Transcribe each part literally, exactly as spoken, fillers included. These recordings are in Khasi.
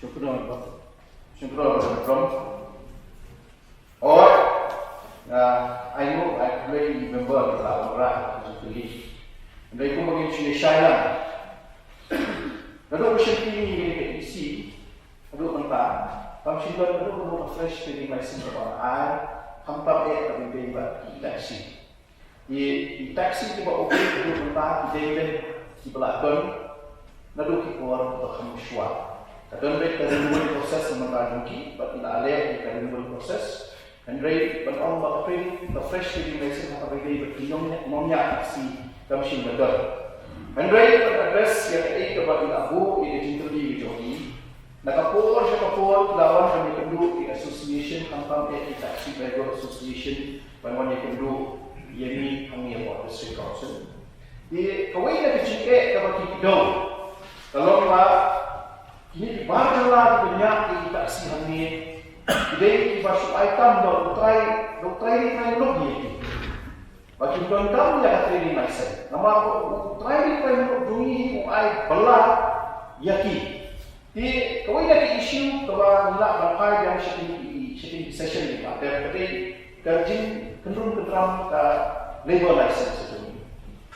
Shukran, Shukran, Shukran. Alright. Uh, I know I play member of the Jubilee. And they come against you, Shailan. Naduh ba shim ïa kane ka E C, naduh mynta, kam shym don naduh ba fresh trading license ba ai, khamtam eh ka bynta ba i taxi. I, i taxi kiba operate naduh mynta ki dei leh kiba la don naduh ki por ba kham shuwa. Ka don beit ka renewal process mynta jong ki, bad i la leh ka renewal process. Hynrei ban ong ba ka trading, ka fresh trading license ha kaba ïadei bad ki nong, nongñiah taxi kam shym la don. Hynrei ban address ïa kaei kaba i la buh ïa ka jingkylli ka jong i, na ka por sha ka por ki la wan ban ïakynduh ïa ki association, khamtam eh ki taxi driver association ban wan ïakynduh ïa ngi hangne hapoh District Council. Te kawei na ka jingeh kaba ki kdew ka long ba kine ki bar jylla kiba ñiah ïa ki taxi hangne ki dei kiba shu ai kam da u trai, da u trai ri trai lok ïa ki. Ba kim donkam ïa ka trading license. Namar ba u trai ri trai lok jong ngi hi u ai bylla ïa ki. Te kawei na ka issue kaba ngi lah ban phai biang sha kine ki, sha kine ki session kiba dep ka dei ka jingkyndrum kyndram ka labour license jong ngi.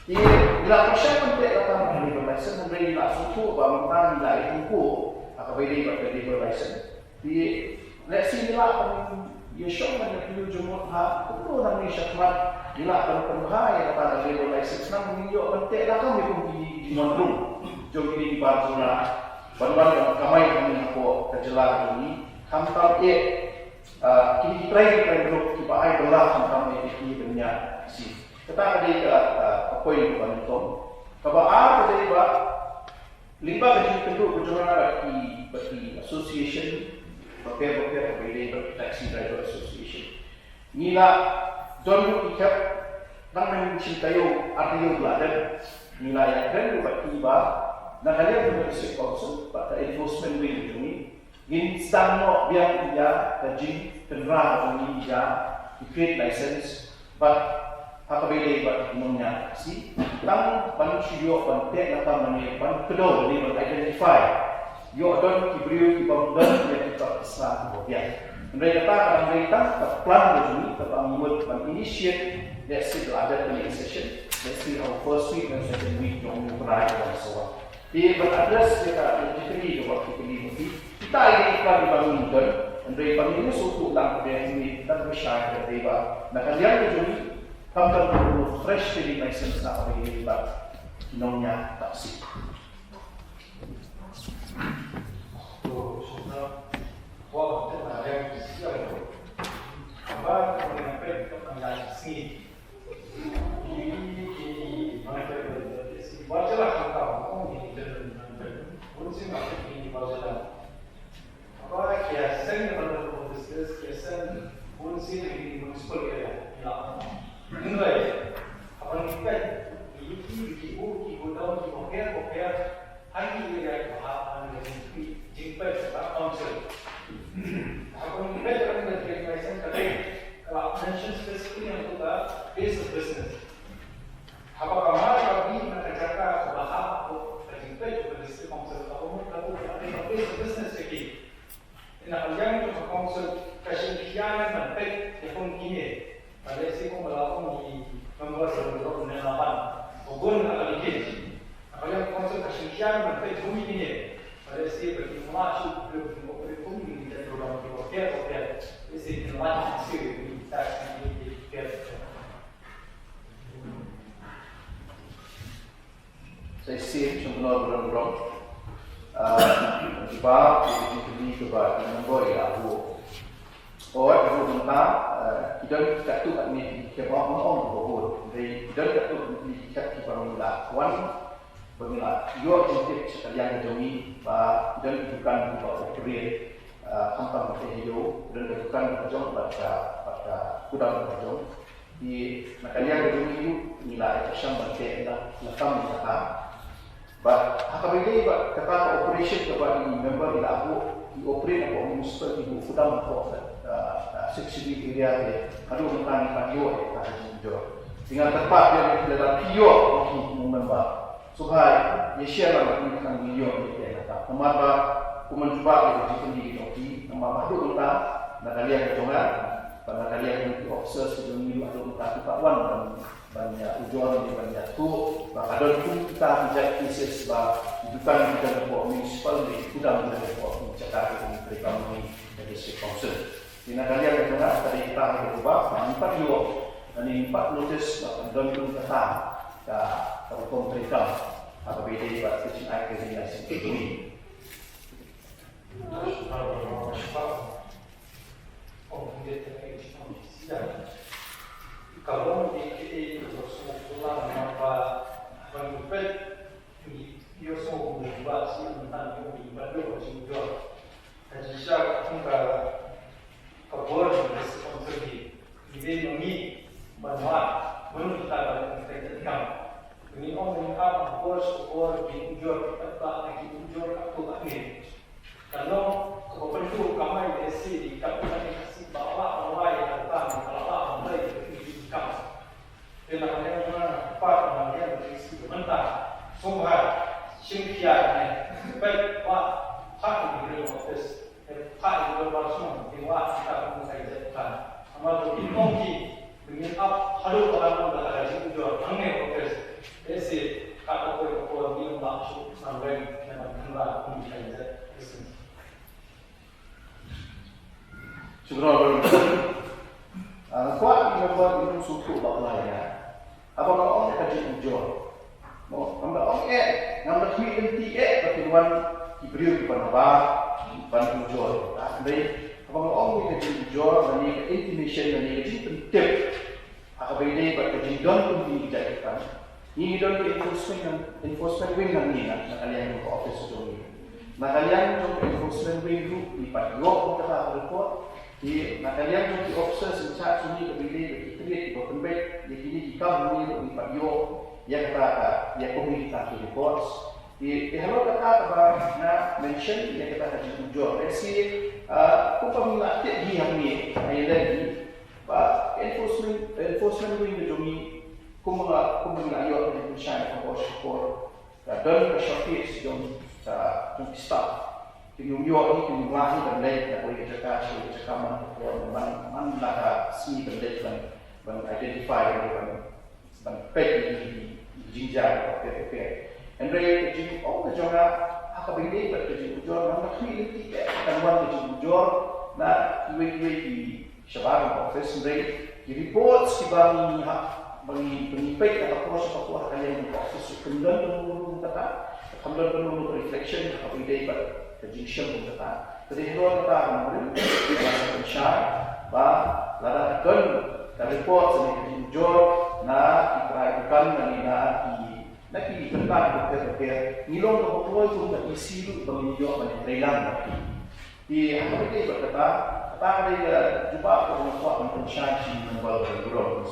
Te ngi la pyrshang ban teh lakam ha ka labour license, hynrei ngi la sngewthuh ba mynta ngi la ïatyngkhuh ha kaba ïadei bad ka labour license. Te lehse ngi lah ban ïashong ban ïapynïoh jingmut ha kumno nangne shakhmat ngi lah ban pynbha ïa kata ka labour license, nang ngi ïoh ban teh lakam ïa kum kine ki jingwan rung jong kine ki bar jylla ban wan ban kamai hangne hapoh ka jylla jong ngi. Khamtam eh, ah, kine ki trai, ki trai group kiba ai bylla khamtam eh ïa ki ban ñiah taxi. Kata ka dei ka, ah, ka point kaba nyngkong. Kaba ar ka dei ba lyngba ka jingïakynduh ka jong nga bad ki, bad ki association bapher bapher, kaba ïadei bad ki Taxi Driver Association, ngi la don ruh ki khep, nang mynshwa taïew ar taïew ba la dep, ngi la ïakren ruh bad ki ba na ka liang jong ka District Council bad ka enforcement wing jong ngi, ngin sdang noh biang ïa ka jingkynra jong ngi ïa ki trade license bad ha kaba ïadei bad ki nongñiah taxi, tang ban shu ïoh ban teh lakam ne ban kdew ne ban identify ïoh don ki briew kiba don ïa ki practice kiba biang. Hynrei kata ka dang dei tang ka plan ka jong ngi kaba ngi mut ban initiate, let's say, the other planning session, let's say, our first week and second week jong u Naiwieng, and so on. Te ban address ïa ka, ïa ka jingkylli kaba ki kylli ma phi. Kita i dei i plan iba ngim don, hynrei ba ngin ïasngewthuh lang ba dei hangne, tang ba shai ba dei ba na ka liang ka jong ngi kam don ka fresh trading license na kaba ïadei bad ki nongñiah taxi. Haba ki ïa seng na ka business, ki ïa seng bun sien ha ki municipal area, ïa. Hynrei haba ngi peit ïa ki, ki, ki, ki godown, ki bapher bapher, ha ki area kiba hap, ha ki jingpeit, jingpeit jong ka council. Haba ngi peit ïa ka trade license, ka dei, ka la mention specifically ïa ka place of business. Haba ka mar ka bih na ka jaka kaba hap hapoh ka jingpeit jong ka District Council, kaba mut ka buh ka dei ka place of business jong ki. Te na ka liang jong ka council ka shim khia ban peit ïa kum kine Sa shisien, sngewbha ban ong, ah, jubab ïa ka jingkylli kaba ki member ïa u. Oi, ruh mynta, eh, ki don katto katne ki khep, ong ong ba bun. Dei ki don katto katne ki khep kiba ngi la wan, ba ngi la ïoh jingtip sha ka liang ka jong ngi ba ki don ki dukan kiba operate, eh, khamtam ha Ïewduh, ki don ki dukan kiba jong bad ka, bad ka kudam kiba jong. Te na ka liang ka jong ngi ruh ngi la ïa shah ban teh, la, la kam ïa kata. Bad ha kaba ïadei bad kata ka operation kaba i member i la buh, i operate hapoh municipal, i buh kudam hapoh, ah, ah, six schedule area te, haduh mynta ngim pat ïoh ïa kata ka jingujor. Te nga kyrpad ïa lada phi ïoh, phi kum u member, sngewbha ïa share lang bad ngi, khnang ngi ïoh ïa kata. Namar ba kum ban jubab ïa ka jingkylli ka jong phi, namar ba haduh mynta na ka liang ka jong nga, bad na ka liang ka jong ki officers ka jong ngi ruh, haduh mynta kim pat wan ban ban ïa ujor ne ban ïa tuh ba ka don kum kita ki jait cases ba ki dukan ki don hapoh municipal ne ki kudam ki don hapoh ki jaka ki don treikam ne ka district council. Te na ka liang ka jong nga, ka dei kita ha kaba ngim pat ïoh, ngim pat notice ba ka don kum kata ka, ka rukom treikam ha kaba ïadei bad ka jingai trading license ka jong ngi. Ka long kaba pynduh kamai de si di ka pynduh ka si ba wa ba wa ya ka ta ni ka la ba ba ba ya ka ti di ka. Te na ka liang na pat na liang ka si ka mynta. Sungha shim kia ne. Pet wa pa ni real office. Pet pa ni real office. Te wa ta ka mun ka ya ka. Ama to ki kong ki. Ngin ap haduh ba kan long da ka jingujor hangne ko pes. Ese ka ko ko ko ni ba shu san ren na ban khnda kum ka jingujor. Shukran. Ah, kwah ïa ba ïa shu tu ba la ïa. Haba nga ong ka jingujor. Mo, ngam da ong eh, ngam da khmih lynti eh, ba kin wan ki briew ki ban ba, ban ujor. Ah, dei, haba nga ong ïa ka jingujor, lane ka intimation, lane ka jingpyntip. Ha kaba ïadei bad ka jingdon kum ki jait ki kam. Ngi ngi don ka enforcement, enforcement wing nangne na, na ka liang jong ka office jong ngi. Na ka liang jong ka enforcement wing ruh ngi pat ïoh kum kata ka report. Te na ka liang jong ki officers in charge jong ngi kaba ïadei bad ki trade kiba pynbeit ïa kine ki kam jong ngi ruh ngi pat ïoh ïa kata ka, ïa kum kita ki reports. Te, te halor kata kaba nga mention ïa kata ka jingujor. Let's say, ah, kumba ngi la tip hi hangne, ha ïa lade hi, ba enforcement, enforcement wing ka jong ngi, kumba, kumba ngi la ïoh ka jingpynshai na ka por sha ka por, ka don ka shortage jong, jong ki staff. Kim ïoh hi, kim ïoh hi ban leit na kawei ka jaka sha kawei ka jaka man ka por, man, man la ka sngi ban leit ban, ban identify, ban, ban peit ïa ki jingjia kiba pher pher. Hynrei ka jingong ka jong nga ha kaba ïadei bad ka jingujor, nga la khmih lynti eh kan wan ka jingujor na kiwei kiwei ki shabar office, hynrei ki reports kiba ngi ha, ba ngi, ba ngi peit na ka por sha ka por ha ka liang ka office, kim don ka long long kata, kim don ka long long reflection ha kaba ïadei bad ka jingshim kata. Te dei halor kata ka nongrim, ka nongrim ba lada ka don ka report ne ka jingujor na ki trai dukan ne na ki, na ki bynta kiba pher bapher, ngi long kaba kloi kum ka E C ruh ba ngin ïoh ban ïatreilang bad ki. Te ha kaba ïadei bad kata, kata ka dei ka jubab kaba nga kwah ban pynshai sha ki member ba don burom.